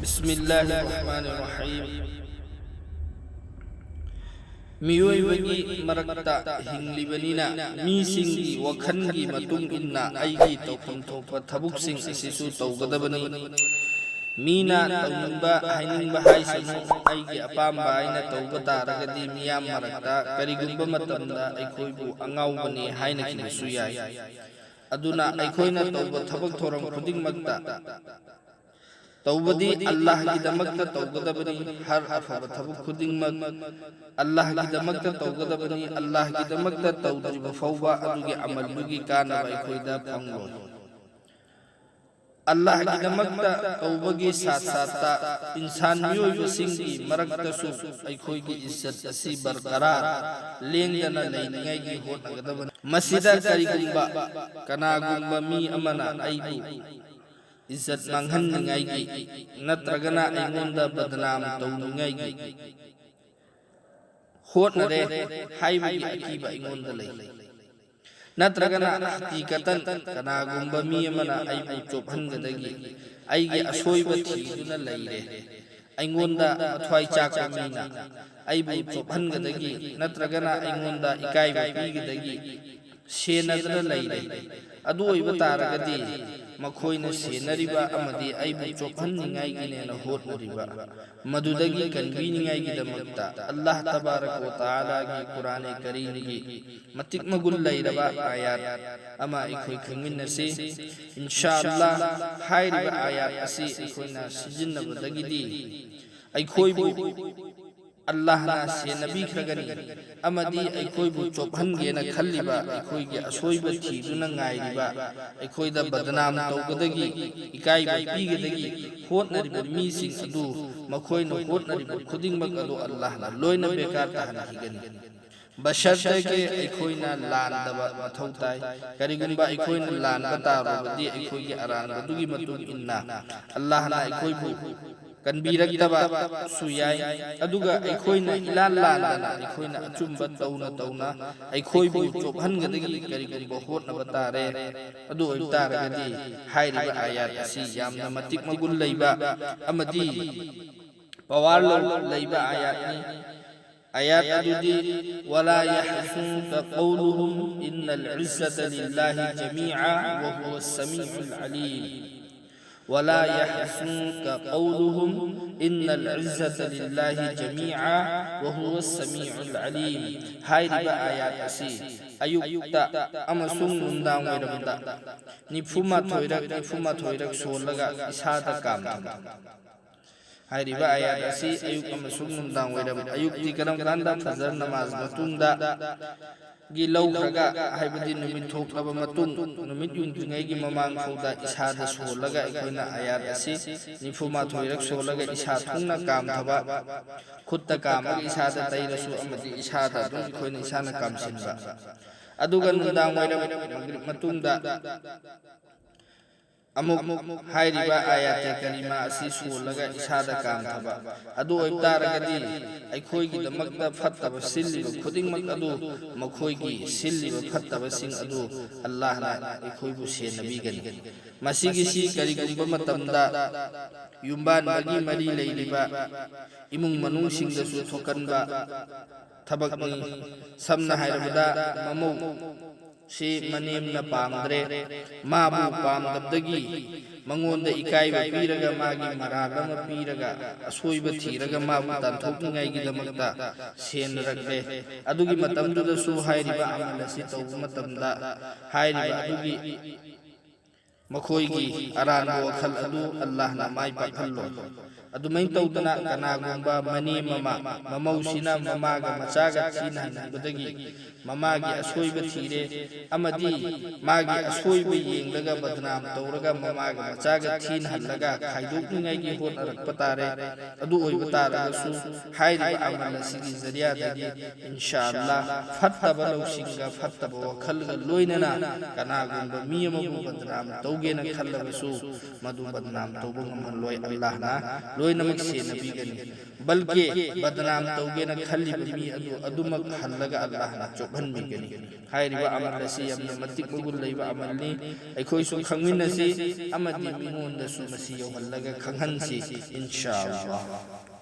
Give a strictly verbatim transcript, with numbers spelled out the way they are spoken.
بسم الله الرحمن الرحيم. ꯃꯤꯑꯣꯏꯕꯒꯤ ꯃꯔꯛꯇ ꯍꯤꯡꯂꯤꯕꯅꯤꯅ, ꯃꯤꯁꯤꯡꯒꯤ ꯋꯥꯈꯜꯒꯤ ꯃꯇꯨꯡ ꯏꯟꯅ ꯑꯩꯒꯤ ꯇꯧꯐꯝ ꯊꯣꯛꯄ ꯊꯕꯛꯁꯤꯡ ꯑꯁꯤꯁꯨ ꯇꯧꯒꯗꯕꯅꯤ꯫ ꯃꯤꯅ ꯇꯧꯅꯤꯡꯕ ꯍꯥꯏꯅꯤꯡꯕ ꯍꯥꯏꯁꯅꯨ, ꯑꯩꯒꯤ ꯑꯄꯥꯝꯕ ꯍꯥꯏꯅ ꯇꯧꯕ ꯇꯥꯔꯒꯗꯤ ꯃꯤꯌꯥꯝ ꯃꯔꯛꯇ ꯀꯔꯤꯒꯨꯝꯕ ꯃꯇꯝꯗ ꯑꯩꯈꯣꯏꯕꯨ ꯑꯉꯥꯎꯕꯅꯤ ꯍꯥꯏꯅꯈꯤꯕꯁꯨ ꯌꯥꯏ꯫ ꯑꯗꯨꯅ ꯑꯩꯈꯣꯏꯅ ꯇꯧꯕ ꯊꯕꯛ ꯊꯧꯔꯝ ꯈꯨꯗꯤꯡꯃꯛꯇ ꯇꯧꯕꯗꯤ ꯑꯜꯂꯥꯍꯒꯤꯗꯃꯛꯇ ꯇꯧꯒꯗꯕꯅꯤ꯫ ꯍꯔ ꯑꯐꯕ ꯊꯕꯛ ꯈꯨꯗꯤꯡꯃꯛ ꯑꯜꯂꯥꯍꯒꯤꯗꯃꯛꯇ ꯇꯧꯒꯗꯕꯅꯤ꯫ ꯑꯜꯂꯥꯍꯒꯤꯗꯃꯛꯇ ꯇꯧꯗ꯭ꯔꯤꯕ ꯐꯥꯎꯕ ꯑꯗꯨꯒꯤ ꯑꯃꯜꯗꯨꯒꯤ ꯀꯥꯟꯅꯕ ꯑꯩꯈꯣꯏꯗ ꯐꯪꯂꯣꯏ꯫ ꯑꯜꯂꯥꯍꯒꯤꯗꯃꯛꯇ ꯇꯧꯕꯒꯤ ꯁꯥꯠ ꯁꯥꯠꯇ ꯏꯟꯁꯥꯟ ꯃꯤꯑꯣꯏꯕꯁꯤꯡꯒꯤ ꯃꯔꯛꯇꯁꯨ ꯑꯩꯈꯣꯏꯒꯤ ꯏꯖꯠ ꯑꯁꯤ ꯕꯔꯀꯔꯥꯔ ꯂꯦꯡꯗꯅ ꯂꯩꯅꯤꯡꯉꯥꯏꯒꯤ ꯍꯣꯠꯅꯒꯗꯕꯅꯤ꯫ ꯃꯁꯤꯗ ꯀꯔꯤꯒꯨꯝꯕ ꯀꯅꯥꯒꯨꯝꯕ ꯃꯤ ꯑꯃꯅ ꯑꯩꯕꯨ ꯏꯖꯠ ꯃꯥꯡꯍꯟꯅꯤꯡꯉꯥꯏꯒꯤ ꯅꯠꯇ꯭ꯔꯒꯅ ꯑꯩꯉꯣꯟꯗ ꯕꯗꯅꯥꯝ ꯇꯧꯅꯤꯡꯉꯥꯏꯒꯤ ꯍꯣꯠꯅꯔꯦ ꯍꯥꯏꯕꯒꯤ ꯑꯀꯤꯕ ꯑꯩꯉꯣꯟꯗ ꯂꯩ꯫ ꯅꯠꯇ꯭ꯔꯒꯅ ꯍꯀꯤꯀꯇꯟ ꯀꯅꯥꯒꯨꯝꯕ ꯃꯤ ꯑꯃꯅ ꯑꯩꯕꯨ ꯆꯣꯞꯍꯟꯒꯗꯒꯤ ꯑꯩꯒꯤ ꯑꯁꯣꯏꯕ ꯊꯤꯗꯨꯅ ꯂꯩꯔꯦ꯫ ꯑꯩꯉꯣꯟꯗ ꯃꯊ꯭ꯋꯥꯏ ꯆꯥꯛꯄ ꯃꯤꯅ ꯑꯩꯕꯨ ꯆꯣꯞꯍꯟꯒꯗꯒꯤ ꯅꯠꯇ꯭ꯔꯒꯅ ꯑꯩꯉꯣꯟꯗ ꯏꯀꯥꯏꯕ ꯄꯤꯒꯗꯒꯤ ꯁꯦꯟꯅꯗꯨꯅ ꯂꯩꯔꯦ꯫ ꯑꯗꯨ ꯑꯣꯏꯕ ꯇꯥꯔꯒꯗꯤ ꯃꯈꯣꯏꯅ ꯁꯦꯟꯅꯔꯤꯕ ꯑꯃꯗꯤ ꯑꯩꯕꯨ ꯆꯣꯞꯍꯟꯅꯤꯡꯉꯥꯏꯒꯤꯅꯦꯅ ꯍꯣꯠꯅꯔꯤꯕ ꯃꯗꯨꯗꯒꯤ ꯀꯟꯕꯤꯅꯤꯡꯉꯥꯏꯒꯤꯗꯃꯛꯇ ꯑꯜꯂꯥꯍ ꯇꯕꯥꯔꯛ ꯋ ꯇꯥꯂꯥꯒꯤ ꯀꯨꯔꯥꯅꯦ ꯀꯔꯤꯝꯒꯤ ꯃꯇꯤꯛ ꯃꯒꯨꯟ ꯂꯩꯔꯕ ꯑꯥꯌꯥꯠ ꯑꯃ ꯑꯩꯈꯣꯏ ꯈꯪꯃꯤꯟꯅꯁꯤ꯫ ꯏꯟꯁꯥ ꯑꯜꯂꯥꯍ, ꯍꯥꯏꯔꯤꯕ ꯑꯥꯌꯥꯠ ꯑꯁꯤ ꯑꯩꯈꯣꯏꯅ ꯁꯤꯖꯤꯟꯅꯕꯗꯒꯤꯗꯤ ꯑꯩꯈꯣꯏꯕꯨ ꯑꯜꯂꯥꯍꯅ ꯁꯦꯟꯅꯕꯤꯈ꯭ꯔꯒꯅꯤ ꯑꯃꯗꯤ ꯑꯩꯈꯣꯏꯕꯨ ꯆꯣꯞꯍꯟꯒꯦꯅ ꯈꯜꯂꯤꯕ, ꯑꯩꯈꯣꯏꯒꯤ ꯑꯁꯣꯏꯕ ꯊꯤꯗꯨꯅ ꯉꯥꯏꯔꯤꯕ, ꯑꯩꯈꯣꯏꯗ ꯕꯗꯅꯥꯝ ꯇꯧꯒꯗꯒꯤ, ꯏꯀꯥꯏꯕ ꯄꯤꯒꯗꯒꯤ ꯍꯣꯠꯅꯔꯤꯕ ꯃꯤꯁꯤꯡ ꯑꯗꯨ, ꯃꯈꯣꯏꯅ ꯍꯣꯠꯅꯔꯤꯕ ꯈꯨꯗꯤꯡꯃꯛ ꯑꯗꯨ ꯑꯜꯂꯥꯍꯅ ꯂꯣꯏꯅ ꯕꯦꯀꯥꯔ ꯇꯥꯍꯟꯈꯤꯒꯅꯤ꯫ ꯕꯁꯔꯇꯀꯤ ꯑꯩꯈꯣꯏꯅ ꯂꯥꯟꯗꯕ ꯃꯊꯧ ꯇꯥꯏ꯫ ꯀꯔꯤꯒꯨꯝꯕ ꯑꯩꯈꯣꯏꯅ ꯂꯥꯟꯕ ꯇꯥꯔꯕꯗꯤ ꯑꯩꯈꯣꯏꯒꯤ ꯑꯔꯥꯟꯕꯗꯨꯒꯤ ꯃꯇꯨꯡ ꯏꯟꯅ ꯑꯜꯂꯥꯍꯅ ꯑꯩꯈꯣꯏꯕꯨ ꯀꯟꯕꯤꯔꯛꯇꯕꯁꯨ ꯌꯥꯏ꯫ ꯑꯗꯨꯒ ꯑꯩꯈꯣꯏꯅ ꯏꯂꯥꯟ ꯂꯥꯟꯗꯅ, ꯑꯩꯈꯣꯏꯅ ꯑꯆꯨꯝꯕ ꯇꯧꯅ ꯇꯧꯅ ꯑꯩꯈꯣꯏꯕꯨ ꯆꯣꯞꯍꯟꯒꯗꯒꯤ ꯀꯔꯤꯒꯨꯝꯕ ꯍꯣꯠꯅꯕ ꯇꯥꯔꯦ꯫ ꯑꯗꯨ ꯑꯣꯏꯕ ꯇꯥꯔꯒꯗꯤ ꯍꯥꯏꯔꯤꯕ ꯑꯥꯌꯥꯠ ꯑꯁꯤ ꯌꯥꯝꯅ ꯃꯇꯤꯛ ꯃꯒꯨꯟ ꯂꯩꯕ ꯑꯃꯗꯤ ꯄꯋꯥꯔ ꯂꯩꯕ ꯑꯥꯌꯥꯠꯅꯤ꯫ ꯑꯥꯌꯥꯠ ꯑꯗꯨꯗꯤ: "ولا يحزنك قولهم إن العزة لله جميعا وهو السميع العليم". "ولا يحزنك قولهم إن العزة لله جميعا وهو السميع العليم" ꯍꯥꯏꯔꯤꯕ ꯑꯥꯌꯥꯠ ꯑꯁꯤ ꯑꯌꯨꯛꯇ ꯑꯃꯁꯨꯡ ꯅꯨꯡꯗꯥꯡ ꯋꯥꯏꯔꯝꯗ ꯅꯤꯐꯨ ꯃꯥꯊꯣꯏꯔꯛ, ꯅꯤꯐꯨ ꯃꯥꯊꯣꯏꯔꯛ ꯁꯣꯜꯂꯒ ꯏꯁꯥꯗ ꯀꯥꯝꯊꯣꯛ꯫ ꯍꯥꯏꯔꯤꯕ ꯑꯥꯌꯥꯠ ꯑꯁꯤ ꯑꯌꯨꯛ ꯑꯃꯁꯨꯡ ꯅꯨꯡꯗꯥꯡ ꯋꯥꯏꯔꯝ, ꯑꯌꯨꯛꯇꯤ ꯀꯔꯝ ꯀꯥꯟꯗ? ꯐꯖꯔ ꯅꯃꯥꯖ ꯃꯇꯨꯡꯗ ꯒꯤ ꯂꯧꯈ꯭ꯔꯒ, ꯍꯥꯏꯕꯗꯤ ꯅꯨꯃꯤꯠ ꯊꯣꯛꯂꯕ ꯃꯇꯨꯡ, ꯅꯨꯃꯤꯠ ꯌꯨꯡꯗ꯭ꯔꯤꯉꯩꯒꯤ ꯃꯃꯥꯡ ꯐꯥꯎꯗ ꯏꯁꯥꯗ ꯁꯣꯜꯂꯒ ꯑꯩꯈꯣꯏꯅ ꯑꯥꯌꯥꯠ ꯑꯁꯤ ꯅꯤꯐꯨ ꯃꯥꯊꯣꯏꯔꯛ ꯁꯣꯜꯂꯒ ꯏꯁꯥ ꯊꯨꯡꯅ ꯀꯥꯝꯊꯕ, ꯈꯨꯠꯇ ꯀꯥꯝꯃꯒ ꯏꯁꯥꯗ ꯇꯩꯔꯁꯨ ꯑꯃꯗꯤ ꯏꯁꯥꯗ ꯑꯗꯨꯝ ꯑꯩꯈꯣꯏꯅ ꯏꯁꯥꯅ ꯀꯥꯝꯁꯤꯟꯕ꯫ ꯑꯗꯨꯒ ꯅꯨꯡꯗꯥꯡ ꯋꯥꯏꯔꯝ ꯃꯒ꯭ꯔꯤꯕ ꯃꯇꯨꯡꯗ ꯑꯃꯨꯛ ꯍꯥꯏꯔꯤꯕ ꯑꯥꯌꯥꯇꯦ ꯀꯔꯤꯃꯥ ꯑꯁꯤ ꯁꯣꯜꯂꯒ ꯏꯁꯥꯗ ꯀꯥꯝꯊꯕ꯫ ꯑꯗꯨ ꯑꯣꯏꯕ ꯇꯥꯔꯒꯗꯤ ꯑꯩꯈꯣꯏꯒꯤꯗꯃꯛꯇ ꯐꯠꯇꯕ ꯁꯤꯜꯂꯤꯕ ꯈꯨꯗꯤꯡꯃꯛ ꯑꯗꯨ, ꯃꯈꯣꯏꯒꯤ ꯁꯤꯜꯂꯤꯕ ꯐꯠꯇꯕꯁꯤꯡ ꯑꯗꯨ ꯑꯜꯂꯥꯍꯅ ꯑꯩꯈꯣꯏꯕꯨ ꯁꯦꯟꯅꯕꯤꯒꯅꯤ꯫ ꯃꯁꯤꯒꯤꯁꯤ ꯀꯔꯤꯒꯨꯝꯕ ꯃꯇꯝꯗ ꯌꯨꯝꯕꯥꯟꯕꯒꯤ ꯃꯔꯤ ꯂꯩꯔꯤꯕ ꯏꯃꯨꯡ ꯃꯅꯨꯡꯁꯤꯡꯗꯁꯨ ꯊꯣꯛꯀꯟꯕ ꯊꯕꯛꯅꯤ꯫ ꯁꯝꯅ ꯍꯥꯏꯔꯕꯗ, ꯃꯃꯧ ꯁꯤ ꯃꯅꯦꯝꯅ ꯄꯥꯝꯗ꯭ꯔꯦ, ꯃꯥꯕꯨ ꯄꯥꯝꯗꯕꯗꯒꯤ ꯃꯉꯣꯟꯗ ꯏꯀꯥꯏꯕ ꯄꯤꯔꯒ, ꯃꯥꯒꯤ ꯃꯔꯥꯜ ꯑꯃ ꯄꯤꯔꯒ, ꯑꯁꯣꯏꯕ ꯊꯤꯔꯒ ꯃꯥꯕꯨ ꯇꯥꯟꯊꯣꯛꯅꯤꯡꯉꯥꯏꯒꯤꯗꯃꯛꯇ ꯁꯦꯟꯅꯔꯛꯂꯦ꯫ ꯑꯗꯨꯒꯤ ꯃꯇꯝꯗꯨꯗꯁꯨ ꯍꯥꯏꯔꯤꯕ ꯑꯃꯜ ꯑꯁꯤ ꯇꯧꯕ ꯃꯇꯝꯗ ꯍꯥꯏꯔꯤꯕ ꯑꯗꯨꯒꯤ ꯃꯈꯣꯏꯒꯤ ꯑꯔꯥꯟꯕ ꯋꯥꯈꯜ ꯑꯗꯨ ꯑꯜꯂꯥꯍꯅ ꯃꯥꯏ ꯄꯥꯛꯍꯜꯂꯣꯏ꯫ ꯑꯗꯨꯃꯥꯏꯅ ꯇꯧꯗꯅ ꯀꯅꯥꯒꯨꯝꯕ ꯃꯅꯦ ꯃꯃꯥ, ꯃꯃꯧꯁꯤꯅ ꯃꯃꯥꯒ ꯃꯆꯥꯒ ꯊꯤꯅꯍꯟꯕꯗꯒꯤ ꯃꯃꯥꯒꯤ ꯑꯁꯣꯏꯕ ꯊꯤꯔꯦ ꯑꯃꯗꯤ ꯃꯥꯒꯤ ꯑꯁꯣꯏꯕ ꯌꯦꯡꯂꯒ ꯕꯗꯅꯥꯝ ꯇꯧꯔꯒ ꯃꯃꯥꯒ ꯃꯆꯥꯒ ꯊꯤꯅꯍꯜꯂꯒ ꯈꯥꯏꯗꯣꯛꯅꯤꯡꯉꯥꯏꯒꯤ ꯍꯣꯠꯅꯔꯛꯄ ꯇꯥꯔꯦ꯫ ꯑꯗꯨ ꯑꯣꯏꯕ ꯇꯥꯔꯒꯁꯨ ꯍꯥꯏꯔꯤꯕ ꯑꯃꯜ ꯑꯁꯤꯒꯤ ꯖꯔꯤꯌꯥꯗꯒꯤ ꯏꯟꯁꯥ ꯑꯜꯂꯥ ꯐꯠꯇꯕ ꯂꯧꯁꯤꯡꯒ ꯐꯠꯇꯕ ꯋꯥꯈꯜꯒ ꯂꯣꯏꯅꯅ ꯀꯅꯥꯒꯨꯝꯕ ꯃꯤ ꯑꯃꯕꯨ ꯕꯗꯅꯥꯝ ꯇꯧꯒꯦꯅ ꯈꯜꯂꯕꯁꯨ ꯃꯗꯨ ꯕꯗꯅꯥꯝ ꯇꯧꯕ ꯉꯝꯍꯜꯂꯣꯏ꯫ ꯑꯜꯂꯥꯍꯅ ꯂꯣꯏꯅꯃꯛ ꯁꯦꯟꯅꯕꯤꯒꯅꯤ꯫ ꯕꯜꯀꯤ ꯕꯗꯅꯥꯝ ꯇꯧꯒꯦꯅ ꯈꯜꯂꯤꯕ ꯃꯤ ꯑꯗꯨ ꯑꯗꯨꯃꯛ ꯍꯜꯂꯒ ꯑꯜꯂꯥꯍꯅ ꯆꯣꯞꯍꯟꯕꯤꯒꯅꯤ꯫ ꯍꯥꯏꯔꯤꯕ ꯑꯃꯜ ꯑꯁꯤ ꯌꯥꯝꯅ ꯃꯇꯤꯛ ꯃꯒꯨꯟ ꯂꯩꯕ ꯑꯃꯜꯅꯤ꯫ ꯑꯩꯈꯣꯏꯁꯨ ꯈꯪꯃꯤꯟꯅꯁꯤ ꯑꯃꯗꯤ ꯃꯤꯉꯣꯟꯗꯁꯨ ꯃꯁꯤ ꯌꯧꯍꯜꯂꯒ ꯈꯪꯍꯟꯁꯤ, ꯏꯟꯁꯥ ꯑꯜꯂꯥꯍ꯫